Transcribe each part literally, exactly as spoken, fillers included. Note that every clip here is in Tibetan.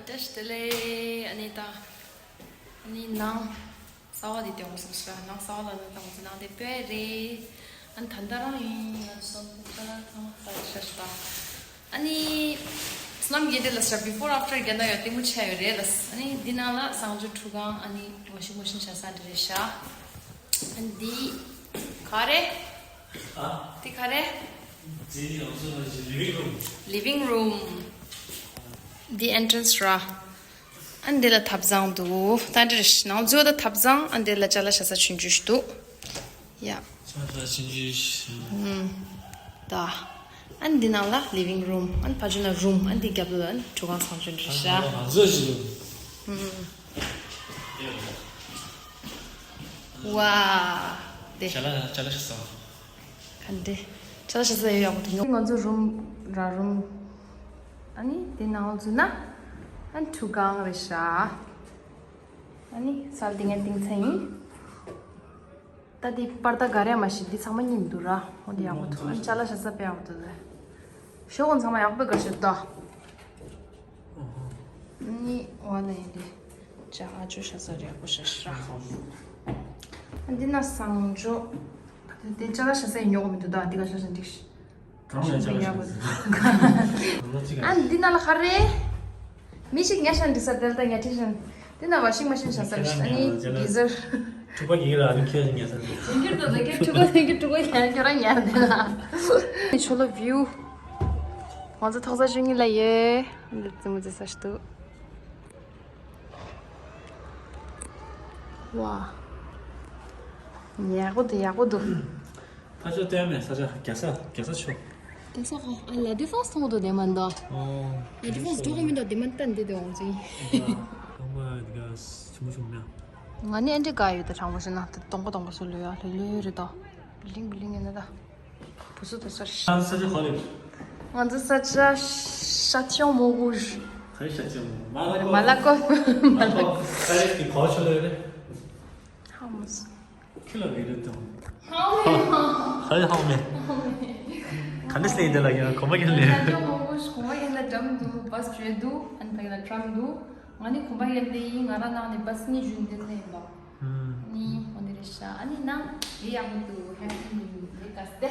བཀྲ་ཤིས་བདེ་ལེགས། ཨ་ནི་ད། ཨ་ནི་ནང་གསར་པ་དེ་སྟོན་དགོས་བསམ་སོང་། ནང་གསར་པ་ལ་ནི་ད་ང་ཚོ་ནང་དེ་དཔེ་རེད། ཨ་ནི་ད་ལྟ་རང་ཡིན། ང་ཚོ་ད་ལྟ་ཚང་མ་ལྟ་ཤ་ཤ་ད། ཨ་ནི་བསོད་ནམས་རྒྱས་འདི་ལ་ཤ་before after རྒྱ་ནག་ཡོད་ལྟད་མོ་ཆ་ཡོད་རེད་ལ། ཨ་ནི་འདི་ནང་ལ་གསང་སྤྱོད་ཁྲུས་ཁང་། ཨ་ནི་washing machine བཞག་ས་འདི་རེད་ཤག་ཨ་ནི་འདི་ག་རེད། ཨ། འདི་ག་རེད། འདི་ང་ཚོ་living room། living room། འདི་entrance ར། ཨ་འདི་ལ་ཐབ་ཚང་འདུག་ད་འདི་རེད། ནང་ཚོ་ད་ཐབ་ཚང་། ཨ་འདི་ལ་ཅ་ལག་བཞག་ས་ཆུང་ཆུང་ཞིག་འདུག་ཡ། ཅ་ལག་ཆུང་ཆུང་ཞིག་ཨུམ། ད། ཨ་འདི་ནང་ལ་living room། ཨ་ཕ་ཆུང་ན་room། ཨ་འདི་རྒྱབ་ལ་ཨ་ཁྲུས་ཁང་གསང་སྤྱོད་འདི་རེད་ཤག་ང་ཚོ་ཞིག་ཨུམ། ཝ། དེ། ཅ་ལག་ཅ་ལག་བཞག་ས། ག་འདྲ། ཅ་ལག་བཞག་ས་ཡོད་ཡག་པོ་འདུག་ང་ཚོ་room ར་room། ཨ་ནི་དེ་ནང་ལ་འཛུལ་ན། ཨ་ཁྲུས་ཁང་རེད་ཤག་ཨ་ནི་གསར་འདི་ངས་གཏིང་ཚན་ཡིན། ད་འདི་པར་ད་ག་རེ་མ་ཤེས། འདི་ཚང་མ་རྙིང་འདུག་ར། འོ་འདི་ཡག་པོ་འདུག་ཨ་ནི་ཅ་ལག་བཞག་ས་དཔེ་ཡག་པོ་འདུག་ད། ཞོགས་ཀོང་ཚང་མ་ཡག་པོ་ག་ཤོད་ད། ནི་ཝ་ལ་ཡིན་དེ། ཅ་ཨ་ཅོ་ཤ་ས་རེ་ཡག་པོ་ཤ་ཤ། ཨ་འདི་ན་གསང་སྤྱོད། དེ་ཅ་ལག་ཤ་ས་ཡིན་ཉོག་མི་འདུག་ད་འདི་ག་ཤ་ཤ་འགྲིག་ཤི། གང་ལ་ཅ་ལག་ཤ་ས། ཨ་འདི་ན་ལ་ཧ་རེ། མི་ཞིག་ཉ་ཤ་འགྲིག་ས་དེ་ལ་ད་ཉ་ཁྲི་ཤན། དེ་ན་washing machine བཞག་ས་རེད། ཨ་ནི་geyser། ཁྲུ་པ་གི་ལ་ཨ་ནི་ཁྱེད་ཉལ་ས་རེད། ཟིན་གྱུར་དུ་ཟེར་གྱི་ཁྲུ་པ་ཟེར་གྱི་ཁྲུ་པ་ཉལ་ཁྱོད་རང་ཉལ་དེ་ལ། ཆོ་ལོ་view། ང་ཚོ་ཐོག་ས་ཆུང་ངི་ལ་ཡོད། འདི་ཙི་མོ་ཙི་ས་ཞིག་འདུག་ཝ། ཡག་པོ་འདུག་ཡག་པོ་འདུག་ཕ་ཆོས་སྟོན་མེད་ས་ཆ་རྒྱ་ས་རྒྱ་ས་ཆོ། རྒྱ་ས་ཧ། ཨ་ལ་དེ་ཧྥ་སི་མཐོང་འདུག་དེ་མ་འདུག་ཨོ། ལ་དེ་ཧྥ་སི་འགྲོ་གི་མི་འདུག་དེ་མ་ལྟ་འདི་དེ་འོང་ཚུལ་ཡིན། ཁང་པ་འདི་ག་ཆུང་ཆུང་མེད། ང་ནི་ཨ་འདྲི་དགའ་ཡོད་ད། དྲང་པོ་བཤད་ན་དེ་སྟོང་པ་སྟོང་པ་བཟོ་ལོས་ཡ་ལོས་ལོས་རེད་ད། བི་ལིང་བི་ལིང་ཡིན་ན་ད། བུ་སུ་དེ་སར། ས་ཆ་ག་རེ། ང་ཚོ་ས་ཆ་ཤ་ཆིའོ་མོ་གུ། ག་རེ་ཤ་ཆིའོ་མོ། མ་ལ་ཀོ། མ་ལ་ཀོ། ས་རེ་གི་གོ་ཆོ་ལོས་རེད། ཧ་མོ། ཁྱི་ལ་རེ་རེ་དང་། ཧ་ཧ་ཧ་མེ། ག་འདྲ་སླེབས་དེ་ལ་ཡང་གོམ་པ་ཡིན་ལེ། ས་ཆ་མང་པོ་ཞིག་གོམ་པ་ཡིན་ན་འགྲམ་དུ་བྷ་སི་བྲོས་འདུག་ཨ་ནི་ཕ་གི་ལ་ཊམ་འདུག་ང་ནི་གོམ་པ་ཡིན་ཏེ་ཡིན། ང་རང་ནང་ནས་བྷ་སི་གཉིས་བཞུགས་འདི་ནས་ཡིན་པ། ནི་འོ་འདི་རེད་ཤག་ཨ་ནི་ནང་ལི་ཡག་མི་འདུག་ཧེ་པི་ནིའུ་ཡར་ལི་ག་སྟེ།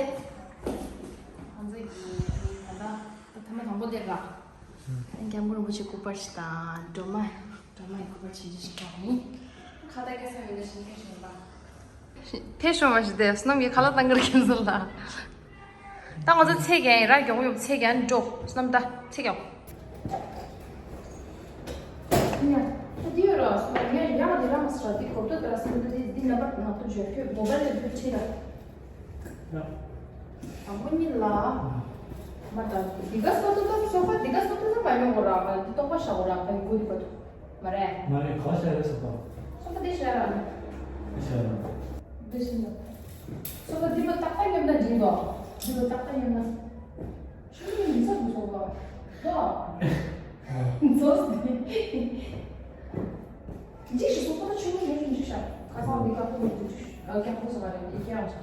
ང་ཚོ་ཡི་ཨ་ནི་ད་ལྟ་ད་ཐ་མ་དང་པོ་སླེབས་པ། སྐྱབས་མགོན་རིན་པོ་ཆེ་སྐུ་པར་ཞིག་དང་སྒྲོལ་མ། སྒྲོལ་མ་ཡི་སྐུ་པར་ཆེ་ཆེ་ཞིག་དྲངས་ཡིན། ཁ་བརྡ་སྐད་ཆ་ཡོད་ན་ཞིང་སྐད་ཞིག་ལ། ཕེབས་ཤོག་མ་ཞིག་དེ་སྣམ་གྱི་ཁ་ལག་བཏང་གར་མཁན་ཚོ་ལ། ད་ང་ཚོ་ཚེ་གྱང་ཡིན་ར། མགྱོགས་ཡོང་ཚེ་གྱང་འགྲོ་སྣམ་ད་ཚེ་གྱང་། ཡ། ད་འདི་ཡོད་ར། ངས་ཡ་ང་འདི་ར་མ་སྲ་འདི་གོ་ཏོ་ད་ར་སེམས་འདི་འདི་ནམ་པར་ང་ཏུ་བརྗོད་ཁྱོད་མོ་བལ་ལ་འདུག་ཁྲིད་ར། དང་པོ་ཉིད་ལ། མ་ད་འདི་ག་སོ་ཏོ་ཏོ་སོ་ཕ་འདི་ག་སོ་ཏོ་ཏོ་མ་ཡོང་གོ་ར། ང་འདི་སྟོང་པ་བཞག་གོ་ར། ང་འདི་གོ་འདི་ག་ཏུ་མ་རེད། མ་རེད། ག་བ་བཞག་རེད་སོ་ཕ། སོ་ཕ་འདི་བཞག་ར། འདི་བཞག་ར། འདི་བཞག་ར། སོ་ཕ་འདི་མ་ཏག་ཏག་ཉམས་ན་འགྲིག་འདུག་འདི་མ་ཏག་ཏག་ཉམས་ན། ཤུགས་ཀྱིས་མི་ཚ་འདུག་སོ་ཕ། ལོ། ཛོས་ཏེ། འཇིགས་ཤིག་སོང་ཁོ་ན་ཆུང་ངུ་ཡོད་ཤིང་འཇིགས་ཤག་ཁ་སང་འདི་ཀ་ཕོ་མི་འདུག་ཨ་ཀྱང་ཕོ་སོང་བ་རེད། འདི་ཀྱང་ཤག་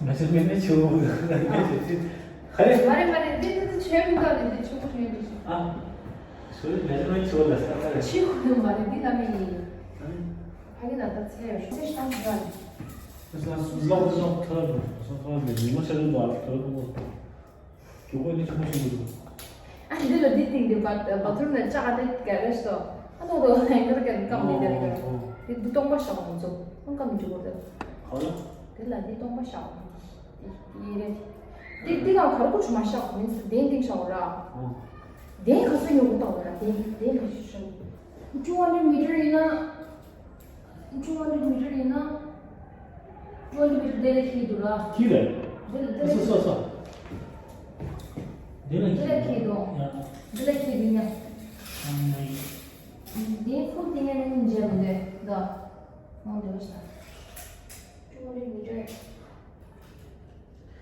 ང་ཚོ་མི་མི་ཆུང་ངུ་ང་ཚོ་ཅི་ཧ་རེ། མ་རེད་མ་རེད། འདི་འདི་འདི་ཆོས་མི་འདུག་འདི་འདི་ཆུང་ངུ་ཆུང་ངུ་འདི་ཤག་ཨ། སུ་ང་ཚོ་མི་ཆུང་ལ་ས་ཁ་རེད། ཆུང་ངུ་མ་རེད། འདི་ལ་མི་ཡིན། ཕ་གི་ན་ད་ཚེ་ཡོད་ཚེ་ཤི་ཏང་གི་ཡོད། ལོག་ལོག་ཐོར་ཐོར་ཐོར་མི་མི་མ་ཤ་རུ་འདུག་ཨ་ཐོར་ཐོར། རྒྱུ་གོ་ནི་ཆུང་ཆུང་འདུག་ཨ་འདི་ལ་འདི་སྟེང་དེ་བ་བ་ཐུར་ནས་ལྕགས་ཨ་དེ་ག་རེ་སོ། ཨ་ནོ་རོ་ཧེང་གར་ག་ཀམ་ནི་དེ་རེད། འདི་འདི་སྟོང་པ་ཤག་འོང་ཚོ་ཨང་ཀམ་འཇུ་གོ་དེ། ག་ལ། དེ་ལ་འདི་སྟོང་པ་ཤག་འོང་། འདི་རེད། འདི་འདི་ག་གར་གོ་ཆུ་མ་ཤག་མིན་སི་དེ་འདི་ཤག་ར། དེ་ག་སོ་ཉོ་གོ་ཏང་ར། དེ་དེ་ག་ཤི་ཤི། two hundred meter ཡིན་ན། Two hundred meter ཡིན་ན། Two hundred meter དེ་ལས་ཁྱི་འདུག་ལ། ཁྱི་རེད། དེ་ལས་དེ་ལས་སོ་སོ་སོ། དེ་ལས་དེ་ལས་ཁྱི་འདུག་ཡ། དེ་ལས་ཁྱི་འདུག་ཡ། ཨ་ནི། དེ་ཁུག་དེ་ངས་ནི་མཇལ་མི་འདོད་ད། མང་འདོད་ཤ། Two hundred meter།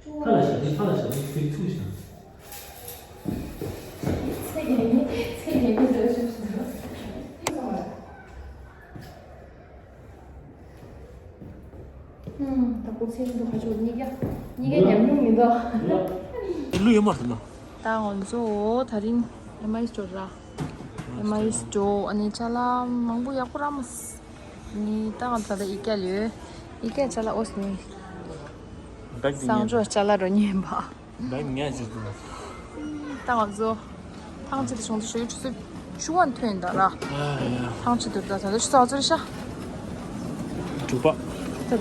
ཕར་ལ་བཞག་དེ་ཕར་ལ་བཞག་དེ་ཁྱོད་ཚུགས་ཤིག་ཚེ་ཉེ་ཉེ་ཚེ་ཉེ་ཉེ་འདྲ་ཞིག་ཞིག་འདུག་ད་ཁོ་ཚེ་ཉེ་འདུག་ཁ་ཕྱོགས་གཉིས་ཀ་གཉིས་ཀ་ཉམས་མྱོང་མི་འདུག་ལུས་ཡོད་མ་རེད་ལ། ད་ང་ཚོ་དེ་རིང་ཨེམ་ཨའི་སི་ཊོར་ར། ཨེ་མ་ཡིས་འགྲོ། ཨ་ནི་ཅ་ལག་མང་པོ་ཡག་པོ་རག་མ་སོང་། ནི་ད་ང་ཚོ་ད་ཡི་གེ་ལ་ཡོད། ཡི་གེ་ཅ་ལག་ཨོ་སི་ནི། གསང་སྤྱོད་ཅ་ལག་རོ་ཉན་པ། ད་ངས་ཅི་ཟེར། ད་ང་ཚོ་ཐང་ཆད་དུ་བྱུང་དུ་ཞུ་ཆུ་ཚོད་བཅུ་བ་ཐོན་ད་ར། ཐང་ཆད་དུ་ད་ད་ཆུ་ཚོད་ཨ་ཚོད་རེད་ཤག་དྲུག་པ། ད་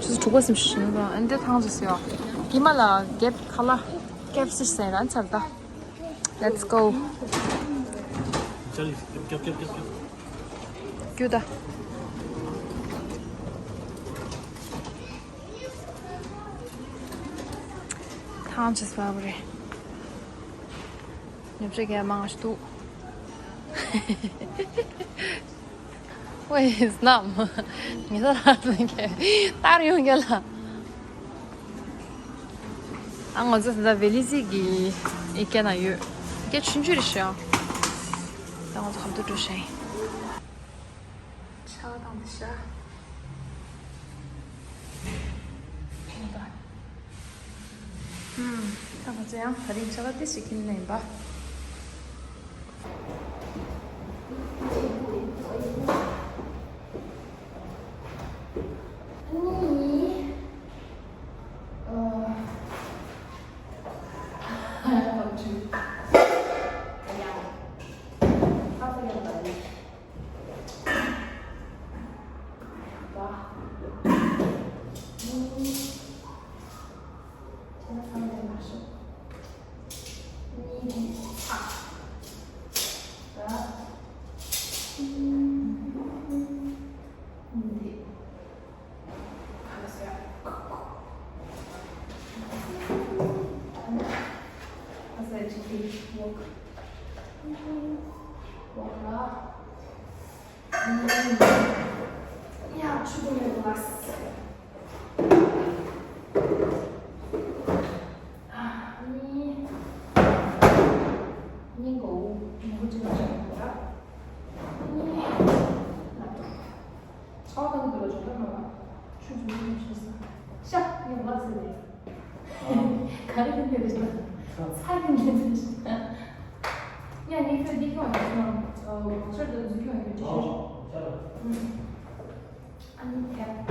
ཆུ་ཚོད་དྲུག་པ་སེམས་ཤིག་ཞུ་ན་ད་ཨ་འདི་ཐང་ཆད་ཟེར་ཡོད། ཀྱི་མ་ལ་རྒྱབ་ཁ་ལ་རྒྱབ་སི་ཟེར་ར་ཚར་ད། Let's go. ཅ་ལག་རྒྱབ་རྒྱབ་རྒྱབ་རྒྱབ། རྒྱུ་ད། ཐང་ཆད་ཟེར་བ་རེད། ཉོ་ཆ་ག་མང་ཞིག་འདུག་ཝེ་སྣམ། ངེད་ཚོ་ལ་ཚོན་གྱི་ལྟར་ཡོང་གི་ལ། ཨ་ང་ཚོ་ད་ལྟ་བེ་ལི་ཟི་གི་ཨི་ཀེ་ན་ཡོད། ཨི་ཀེ་ཆུང་ཆུང་རེད་ཤག་ད་ང་ཚོ་ཧབ་ཏུ་འགྲོ་ཤག་ཆག་དང་འདི་ཤག་ཨུམ། ད་ང་ཚོ་ཡང་ད་རིང་ཆ་ལ་ཏི་ཞིག་ཁྱེར་ནས་ཡིན་པ། ཡ། ཆུ་དུ་མེད་པ། ཨ་ནི། ཉིན་གོ་ཉིན་གོ་ཅི་ལ་ཞིག་ཡོད་ར། ཨ་ནི། ལབ་ཏོ། ཆའོ་དང་གི་དུ་ལ་ཞོགས་ད་མ་བ། ཆུ་འཛུལ་ནས་ཤི་ས། ཤ་ངས་ལབ་ཟེར་ནས། ག་རེ་ཡིན་པའི་རེད་ད། ཚ་གི་མེད་ཚེ་ཤི། ཡ་ངས་ཁྱོད་འདི་ཁྱོད་ཡོད་སོང་། ཚོ་ཚོད་དུ་འཛུལ་ཁྱོད་ཡོད་ཅི་ཤི། ཨ་ནི་ཐེབས།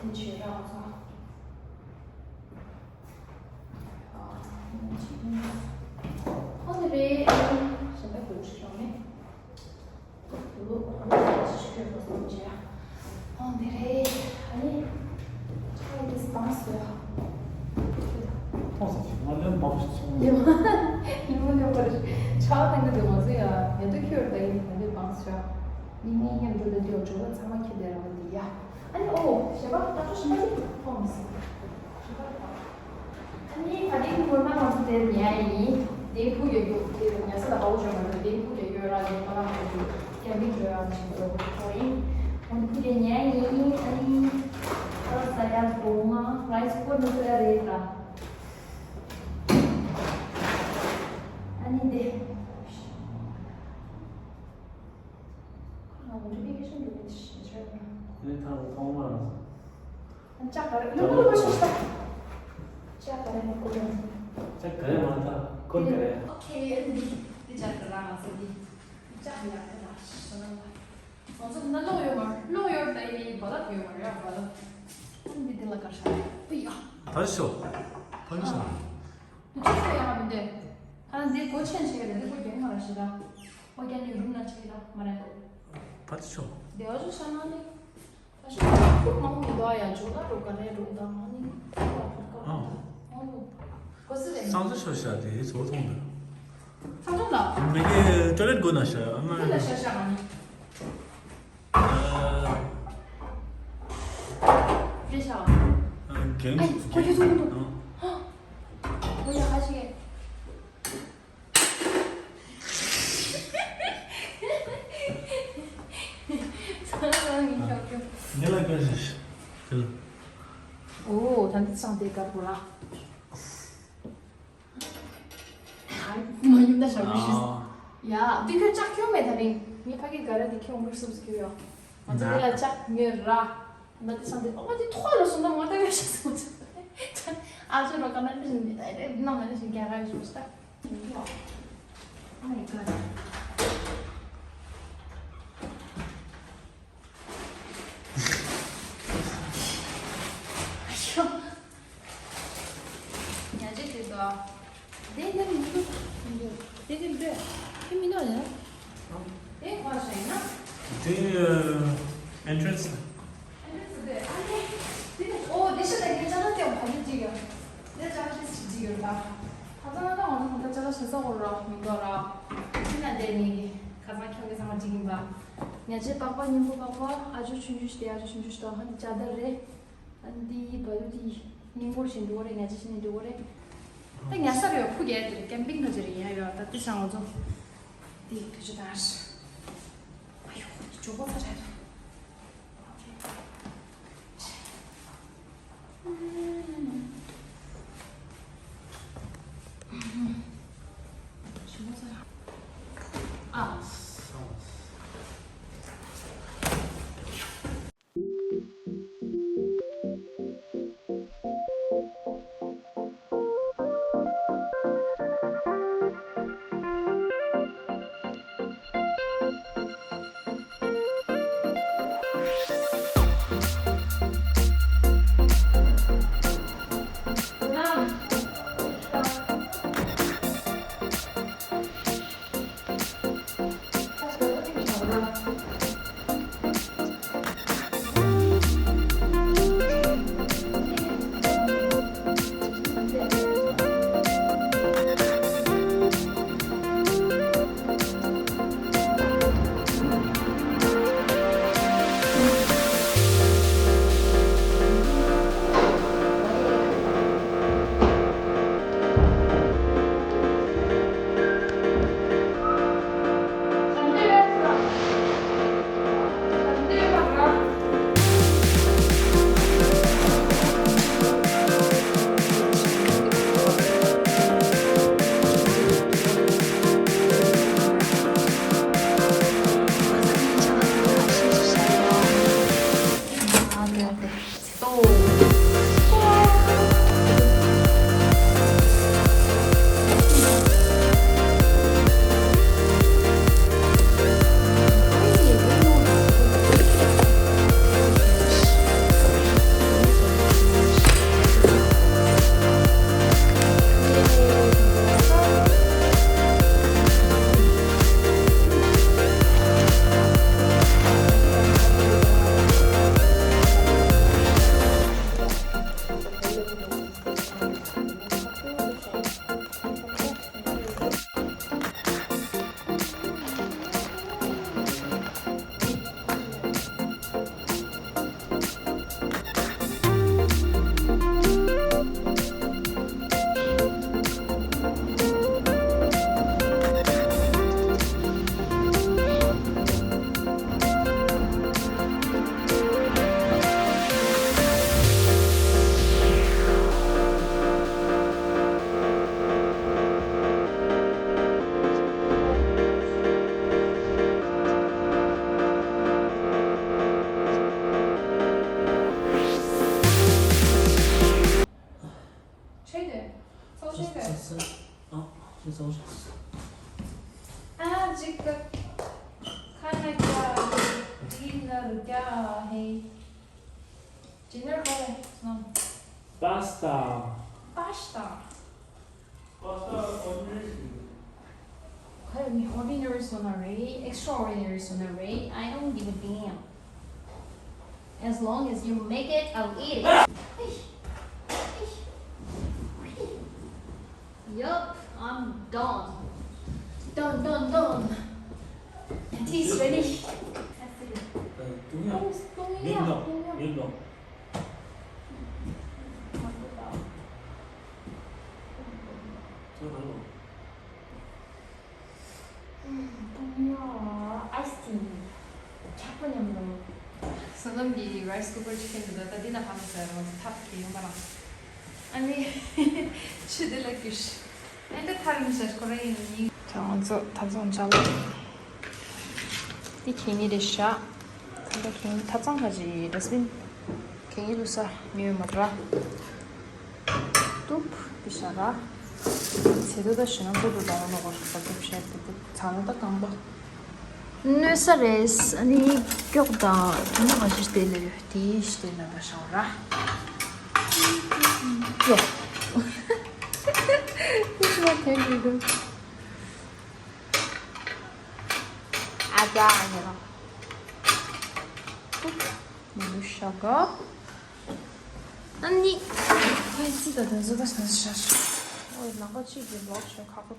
འདི་ཆོས་རང་ཚོ། ཨ་ནི་ཆི་ཨ་ནི་རེད། ཨ་ནི་གཞན་པ་དགོས་ཆུ་ཤོང་ནས། དུ་ལོ་ཨ་ནི་ཆི་ཤོད་པ་སོང་བྱས། ཨ་འདི་རེད། ཨ་ནི་ཆ་ཡི་སི་པང་སོ་ཡ། ཐོག་སོང་ང་ལོན་བབས་སོང་། ཉི་མ་ཉི་མ་ལོན་པར་ཆ་དང་གི་དུ་ང་ཚོ་ཡ་ཡ་དུ་ཁྱོད་ད་ཡིན་ད་ལོན་བབས་སོ་ཡ། མི་མི་མཉམ་དུ་ལ་འདི་འོ་ཇོ་བ་ཚང་མ་ཁྱེར་དེ་རང་འདི་ཡ། ཨ་ནི་ཨོ་ཞེ་པ་ད་ཆོ་ཞེ་པ་ཅིག་ཐོག་མི་སྲིད། ཞེ་པ་ད། ཨ་ནི་ད་ལྟའི་སྔོན་མ་ང་ཚོ་དེར་ཉལ་ཡིན། དེའི་ཕུག་ཡོད་རྒྱུ་དེ་ཉལ་ས་ལ་དཔའ་བོ་བྱོན་མ་འདུག་དེའི་ཕུག་ཡོད་རྒྱུ་ར་ལས་ཁོ་རང་ཁོ་རྒྱུ་ཀེམ་པིང་བྱོས་ར་ཞིག་འགྲོ་དགོས་ཐོག་ཡིན། ང་ཚོ་ཕུག་དེ་ཉལ་ཡིན། ཨ་ནི་ཁོ་རང་ས་ཡ་སྒོ་ང་རའི་སི་ཀུ་ཀར་ནང་ཚོ་ཡ་རེད་ད། ཨ་ནི་དེ། ཁོ་རང་ངོ་སྤྲོད་ཕ་གི་ཤིན་ཏུ་མི་ཤེས་ཆོད་ན། ཨ་ནི་ཐང་ཐོང་མ་རང་སོང་། ལྕགས་ག་རེ་ལུས་པོ་ལུས་པོ་ཤོག་ཤོག་ལྕགས་ག་རེ་ལུས་པོ་ལུས། ལྕགས་ག་རེ་མ་ཐག་ཀོན་ག་རེ། ཨོ་ཁེ་འདི་འདི་ལྕགས་ག་རེ་ང་ཚོ་འདི་ལྕགས་ཡག་ག་ལ་ཤི་སོང་ན། ང་ཚོ་འདི་ན་གློག་ཡོད་མ་གློག་ཡོད་ད་ཡི་བ་ལབ་ཡོད་མ་རེད་བ་ལབ། འདི་འདི་ལ་ག་ཤ་པི་ཡ། ད་ཤོ། ད་ཤོ། འདི་ཆུ་ཚོད་ཡག་མི་འདུག་ད་འདི་སྒོ་ཆེན་ཆེ་ག་རེ་འདི་སྒོ་རྒྱག་མ་ར་ཤི་ད། ཨོ་རྒྱ་ནི་རུམ་ན་ཆེ་ག་མ་རེད། ད་ཤོ། འདི་ཨ་ཇོ་ཤ་ན་ནི། ད་ཤོ་ཁུག་མང་པོ་མི་འདུག་ཡ་ཇོ་ན་རོ་ག་རེ་རོ་ད་ང་ནི་ཁུག་ལ་ཕུར་ཀ་ཨ། ཨོ་ནོ། གོ་སི་རེད། སང་ས་ཤོ་ཤ་དེ་ཚོ་ཐོང་དུ། སང་ས་ལ། མི་གི་ཊོའི་ལེཊ་དགོས་ན་ཤ་ཨ་མ། ཁུག་ལ་ཤ་ཤ་ང་ནི། ཨ། རེད་ཤ། ཨ་གན་ཨ་ཁོ་ཁྱོད་ཚོ་ཁུག་ཏུ། ཨ། ཁོ་ཡ་ཧ་ཤི་གེ། ངེད་ལ་དགའ་ཞིག་དེ་ལ། ཨོ་ད་འདི་ཚང་དེ་དགའ་པོ་ར། ཨ་མ་ཡུམ་ད་ཞབས་ཞུ་ཞུས། ཡ་འདི་ཁྱོད་ལྕགས་ཁྱོད་མེད་ད་རིང་ངས་ཕ་གི་ག་ར་འདི་ཁྱོད་འུར་སུབ་སུ་ཁྱོད་ཡོད། ང་ཚོ་འདི་ལ་ལྕགས་ཉོས་ར། ང་འདི་ཚང་དེ་ཨོ་མ་འདི་ཐོག་ལ་སོང་ན་ང་ད་ཡོད་ཤག་སོང་ཨ་ཅོ་ར་ག་ན་འདི་ནང་ན་འདི་ཞིག་རྒྱ་གར་ཡོད་ཤག Oh my god. དེ་ག་པར་ཡིན་ན། དེ་ཨེན་ཊྲན་སི། ཨེན་ཊྲན་སི་དེ། ཨ་ནི་དེ་ནི། ཨོ། དེ་ཤ་དེ་ངས་ཅ་ལག་ཀྱང་གོ་མི་གཅིག་ཡོད། ངས་ཅ་ལག་ཏིས་ཅིག་གཅིག་ཡོད་ད། ཁ་སང་ང་དང་ང་ཚོ་ད་ཅ་ལག་བཟོ་ས་གོ་ར་མི་འདུག་ར། དེ་ན་དེ་ནི་ཁ་སང་ཁྱོད་ཀྱི་ཚང་མ་འགྲིག་ཡིན་པ། ཉ་ཆེ་པགས་པ་སྙིང་པོ་པགས་པ། ཨ་ཇོ་ཆུང་ཆུང་ཞིག་དེ། ཨ་ཇོ་ཆུང་ཆུང་ཞིག་ད། ཧ་འདི་ཅ་དར་རེད། ཨ་འདི་བ་ལུ་དེ་སྙིང་པོ་ཞིག་འདུག་རེད། ཉ་ཆེ་ཞིག་ནི་འདུག་རེད། ད་ཉ་ས་རེད། ཁུ་རྒྱལ་དེ་རེད། ཀེམ་པིང་ག་ཅི་རེད་ཡིན་ཡ་ཡོད། ད་དེ་ཆ་ང་ཚོ་དེ་དུས་ཆུ་དར། ཨ་ཡོ། ཇོ་བོ་ཚ་རེད། ཆོས་དེ། ཚོགས་ཆོས་དེ། ཨ། ཆོས་ཚོགས་ཆོས། ཨ་ཅིག་ཏུ། ཁ་ན་རྒྱ་ཧེ། ཌི་ནར་རྒྱ་ཧེ། ཌི་ནར་ག་རེ་སོང་། པཱ་སི་ཏཱ། པཱ་སི་ཏཱ། པཱ་སི་ཏཱ་ཨོར་ཌི་ནེ་རི་ཞིག་རེད། ཁ་ཡོད་ནི་ཨོར་ཌི་ནེ་རི་བཟོ་ན་རེད། ཨེག་སི་ཊྲ་ཨོར་ཌི་ནེ་རི་བཟོ་ན་རེད། I don't give a damn. As long as you make it, I'll eat it. Yup, I'm done. Done, done, done. Tea is ready. ཨ། ཏུང་ཡ། ཏུང་ཡ། མིག་ནོ། ཏུང་ཡ། མིག་ནོ། ཁྱོད་ག་རེ་ལབ། ཨ། ཨ་ཡ། ཨའི་སི་ཊི། ཆག་པ་མཉམ་དུ། བསོད་ནམས་ཀྱིས་རའི་སི་ཀུ་ཀར་ཅིག་ཁྱེར་འདུག་ད་འདི་ན་ཧ་མ་ཟེར་རོ་ཐབ་ཀྱི་ཡོང་པ་རང་། ཨ་ནི་ཆུ་འདི་ལ་གྱུར། ཨེ་འདི་ཐར་མི་ཤེས་ཁོ་རང་ཡིན་ནི། ད་ང་ཚོ་ཐབ་ཚང་བྱ་ལ། འདི་གད་སྙིགས་རེད་ཤག་ད་ལྟ་གད་སྙིགས་ཐབ་ཚང་ག་ཅིག་ཌ་སི་བིན། གད་སྙིགས་བླུགས་ས་ཉོས་མ་འདུག་ར། ཏུབ་འདི་བཞག་ར། ཚེ་ཏོ་ད་ཞེ་ན་ཏོ་ཏོ་དང་ནོ་གོ་ཤ་ཏུབ་བཤད་དེ་ཏུབ་ཚ་ན་ད་གང་པ། གནོད་ས་རེད། ཨ་ནི་ཀྱོག་དང་དེ་ན་ག་ཞིག་དེ་ལས་དེའི་ཞིག་དེ་ན་ད་བཞག་ར། ཀྱོག་དེ་ཞིག་ལ་དེ་འདྲ་འདུག་ཡ་ཡ་རང་། མི་ལུས་ཤ་ག་ཨ་ནི། ཨ་ཙི་ད་ད་ཟོ་ག་ས་ཤ་ཤ། ཨོ་ལམ་པ་གཅིག་གི་ལོག་ཤ་ཁག་པོ།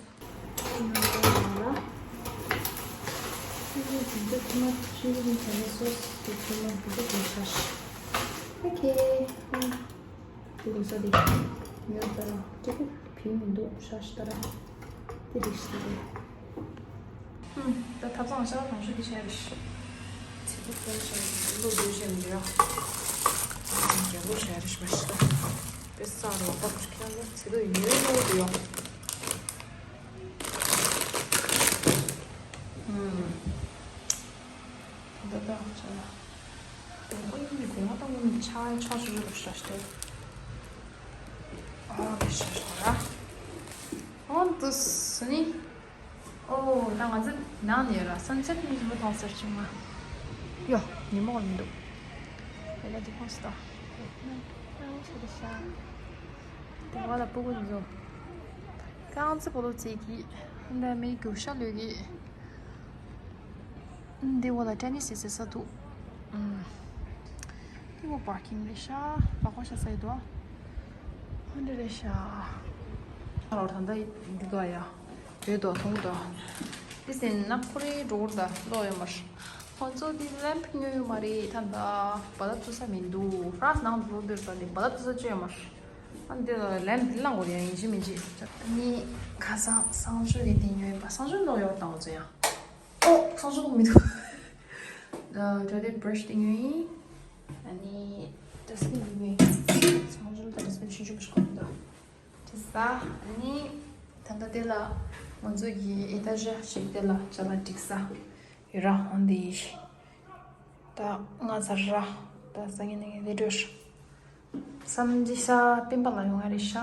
Okay. དེ་རུ་ས་དེ་ཉོས་ལྟར་ཏྲི་ཀུ་བི་མི་འདུག་ཤ་ཤ་ལྟར་དེ་རིགས་ཤིག་རེད། ཧུམ། ད་ཐབ་ཚང་ཤ་རང་ཤུགས་ཀྱི་ཤ་རེད། ཚེ་ཐུབ་ཀྱི་ཤ་རེད། ལོ་རྒྱུས་ཤ་མི་འདུག་ཡ། རྒྱལ་པོ་ཤ་རེད་ཤ་ཤ། དཔེ་ས་རུ་བ་ཁྱེད་རང་ཚེ་ཐུབ་ཡོད་ལོ་འདུག་ཡ། ཧུམ། ད་ད་ཆ་ལ། དང་པོ་ཡིན་གོང་མ་དང་པོ་ནི་ཆ་ཆ་ཆུ་ཆུ་རུ་ཤ་ཤ་སྟེ། ཨ་རུ་ཤ་ཤ་ར། ཨོ་འདུག་སེ་ནི། ཨོ་ད་ང་ཚོ་ནང་ནས་ར་སན་སེ་ཊི་ནི་ཞིམ་པོ་མཐོང་ཟེར་གྱི་མ། ཡོ་ཉི་མ་འོར་མི་འདུག་ཨེ་ལ་དེ་ཁོང་སྟ། ཨ་ཤ་ཤ། དེ་བ་ལ་སྤུ་གུ་འཛོམས། རྐང་རྩེད་སྤོ་ལོ་རྩེད་ཀྱི། འདི་མི་རྒྱུག་ཤ་ལོས་ཀྱི། འདི་འོག་ལ་ཏེ་ནིས་རྩེད་ས་འདུག་འདི་འོག་པར་ཀིང་རེད་ཤག་ལག་པ་ཤ་ས་ཡི་འདུག་འདི་རེད་ཤག་ཨ་ལོར་ད་ལྟ་འདི་འདུག་ཡ། བོད་དོ་ཐུང་དོ། འདི་ཟིན་ན་ཁོ་རེ་འགྲོ་གི་རེད་ད་ལོ་ཡོད་མ་རེད། ཁོང་ཚོ་འདི་ལེམ་ཉོ་ཡོད་མ་རེད་ད་ལྟ། བ་ད་བཙུགས་ས་མི་འདུག་ཧྥ་རན་སི་ནང་དུ་ལོ་འདིར་ད་འདི་བ་ད་བཙུགས་ས་ཅི་ཡོད་མ་རེད། ཨ་འདི་ལ་ལན་འདི་བླངས་དགོས་རེད་ཡིན་གཅིག་མིན་གཅིག་ཨ་ནི་ཁ་སང་སང་ཞོགས་ཀྱི་དེ་ཉོས་ཡིན་པ། སང་ཞོགས་ནོ་ཡོག་བཏང་བ་ཚོ་ཡང་། ཨོ་སང་ཞོགས་མི་འདུག་ཨ་ཊོ་ལེ་ཊི་བྷ་ར་ཤི་དེ་ཉོས་ཡིན། ཨ་ནི་ཌ་སི་བིན་དེ་ཉོས་ཡིན། སང་ཞོགས་ལ་ཌ་སི་བིན་ཆུང་ཆུང་ཞིག་གོན་འདུག་དེ་ས་ཨ་ནི་ད་ལྟ་དེ་ལ་ང་ཚོ་གི་ཨེ་ཏཱ་ཞི་ཞིག་དེ་ལ་ཅ་ལག་སྒྲིག་ས་ཡོད་ར། འོན་ཏེ་ད་ང་ཚར་ར། ད་སང་ཉིན་ནས་ལས་འགྲོ་ཤག་བསམ་འདི་ས་སྤེན་པ་ལ་ཡོང་ང་རེད་ཤག་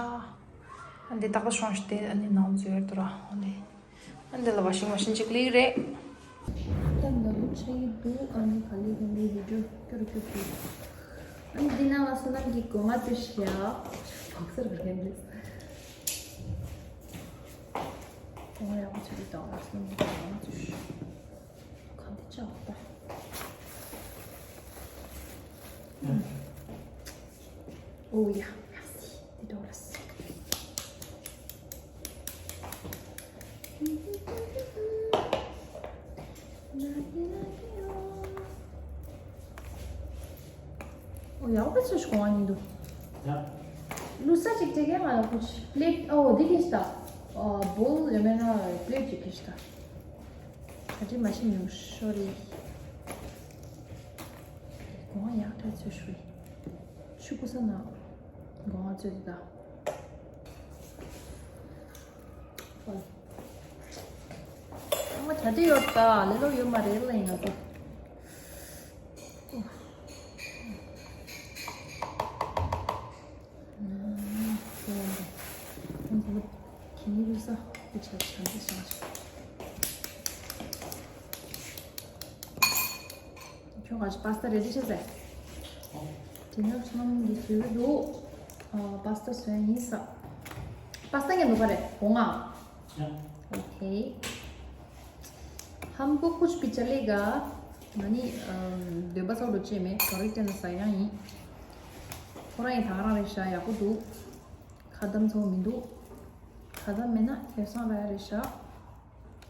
ཨ་འདི་ཏག་ཏག་ཤོང་ཞིག་དེ་ཨ་ནི་ནང་འཛུལ་ཡར་དུ་ར། ཨ་འདི་ཨ་འདི་ལ་ཝ་ཤིང་མ་ཤིན་ཅིག་ལིག་རེད། ད་ནང་ཆ་ཡི་འདུག་ཨ་ནི་ག་ལེ་ག་ལེ་བི་ཌིའོ་སྐྱོ་རུ་སྐྱོ་རུ། ཨ་ནི་འདི་ནང་ལ་བསོད་ནམས་ཀྱི་སྒོ་ང་ཚོས་ཤག་བག་སར་ག་ལེ་འདུག་སྒོ་ང་ཡག་པོ་ཆགས་ཀྱི་འདུག་བསོད་ནམས་ཀྱི་སྒོ་ང་ཚོས་ཤག་གང་དེ་ཅག་ད། ཨོ་ཡ། དེ་འདྲ་བ་ལ། ཨོ་ཡག་པོ་ཚོས་གོང་བ་ཉིད་དུ། ཡ། ལུས་ས་ཅིག་དེ་གའི་ང་ལ་ཁུ་ཆི་པི་ལེ་ཊི། ཨོ་འདི་གིས་ད། ཨོ་བོལ་ཡོད་མེད་ན་པི་ལེ་ཊི་ཅིག་གིས་ད། ག་ཅི་མ་ཤེས་མྱོང་ཤོ་རི། གོང་ཡག་ཐག་ཆོད་ཤོ་རི། ཆུ་ཀུ་ས་ན་གོང་ཚོད་ད། ཨ་མ་ད་དུ་ཡོད་ད། ལེ་ལོ་ཡོད་མ་རེད་ལ་ཡིན་ང་ཚོ། ཁྱོད་ག་ཅི་པ་སྟ་རེ་ཌི་བྱས་ཟེར། དེ་ནས་ཚོ་ནམ་གྱི་དུས་འདུག་ཨ་པ་སྟ་བཟོས་ཡིན་ས། པ་སྟ་ངས་ནུ་ག་རེ་གོང་ང་། ཨོ་ཁེ། हमको कुछ पिछले का ང་ནི་འདོན་པ་ཚོགས་འགྲོ་ཅེས་མེད། ག་རེ་བསྟན་ན་ཟ་ཡང་ཡིན། ཁོ་རང་ཡི་ད་ག་རང་རེད་ཤག་ཡག་པོ་འདུག་ཁ་དམ་ཚོགས་མི་འདུག་ཁ་དམ་མེད་ན་ཁེ་བཟང་ར་རེད་ཤག་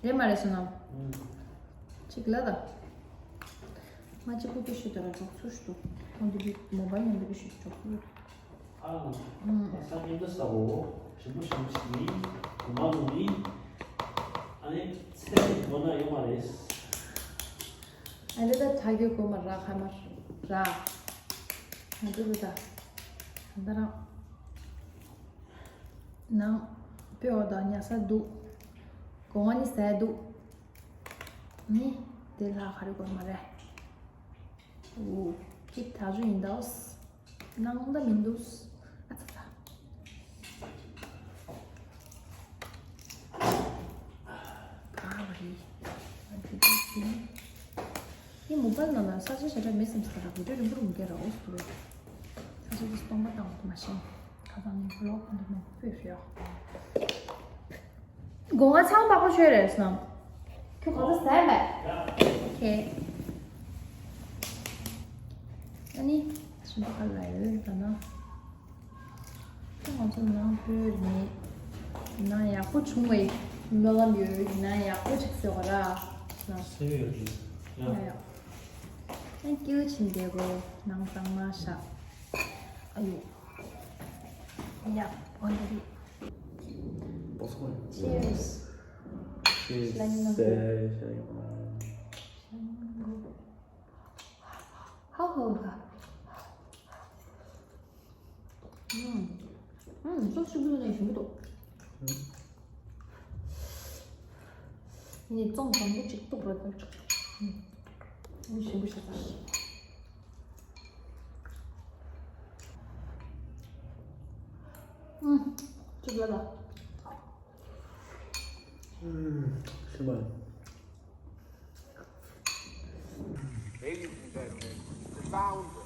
རེད་མ་རེད་བསོད་ནམས། གཅིག་ལ་ད། ང་གཅིག་པུ་དུ་ཤི་དོ་ར་འཇོག་ཚུལ་ཞིག་འདུག་ཁོང་དེ་གི་མོ་བལ་ནང་དུ་ཤི་འཇོག་ཚུལ། ཨ། ས་ཉིན་དུ་ས་འོ། ཞིམ་པོ་ཞིམ་པོ་ཞིག་ཡིན། གོ་མ་ལུག་ཡིན། ཨ་ནི་ཚེ་རིང་དགོས་ན་ཡོང་བ་རེད། ཨ་ལེ་ད་ད་གི་གོ་མ་ར་ཁ་མ་ར། ང་དུ་ལུ་ད། ད་རང་། ནང་པེའོ་དང་ཉ་ས་འདུག་གོང་བ་ནི་ཟས་འདུག་ནི་དེ་ལྷག་ག་རེ་དགོས་མ་རེད། ཨོ། གཅིག་ད་ཞུ་ཡིན་ད་འོ། ནང་ད་མི་འདུག་ཨ་ཚ་ཚ། ག་བ་རེད། ཨ་དེ་དེ་དེ། ངས་མོ་བལ་ནང་ལ་ས་ཆ་ཞེ་དྲག་མེད་བསམ་ས་ར་དགོད་སྒྲ་རིང་པོ་རུ་མི་སྐད་ར་འོ་ཟེར་བས། ས་ཆ་དེ་སྟོང་པ་བཏང་བ་དེ་མ་ཤེས། ཁ་སང་ནས་བློག་གོ་འདུག་མ་དཔེ་ཧྲིའོ། སྒོ་ང་ཚང་པགས་པ་ཆོས་རེད་བསམ། ཁྱོད་གང་ཚོད་ཟ་ཡ་མེད། ཨོ་ཁེ། ཨ་ནི། ཞིམ་པོ་ག་ལ་ཡོད་ད་ན། ཁྱོད་ང་ཚོ་ནང་བོད་ནི། ཡིན་ན་ཡག་པོ་བྱུང་བའི་སྨོན་ལམ་ཡོད། ཡིན་ན་ཡག་པོ་ཅིག་བཟོས་ག་ར། ན། སེ་ཡོད་ཀྱི། ཡ། ཡ་ཡ། Thank you ཆིན་རྒྱལ་པོ། ནང་གཙང་མ་ཤག་ཨ་ཡོ། ཡ། འོ་འདི་རེད། Popcorn. Cheers. Cheers. ཧ་ཧོ་ཧ། ཨུམ། ཨུམ། སོ་སོ་སོ་ནས་ཞིམ་པོ་འདུག་ངས་བཙོང་བཟང་པོ་ཅིག་གཏུབ་ར་ཐོན་ཆོག་ཨུམ། ཞིམ་པོ་ཞིག་ཟ། ཨུམ། ཅིག་ལ་ལ། ཨུམ། ཞིམ་པ། Ladies and gentlemen, the founder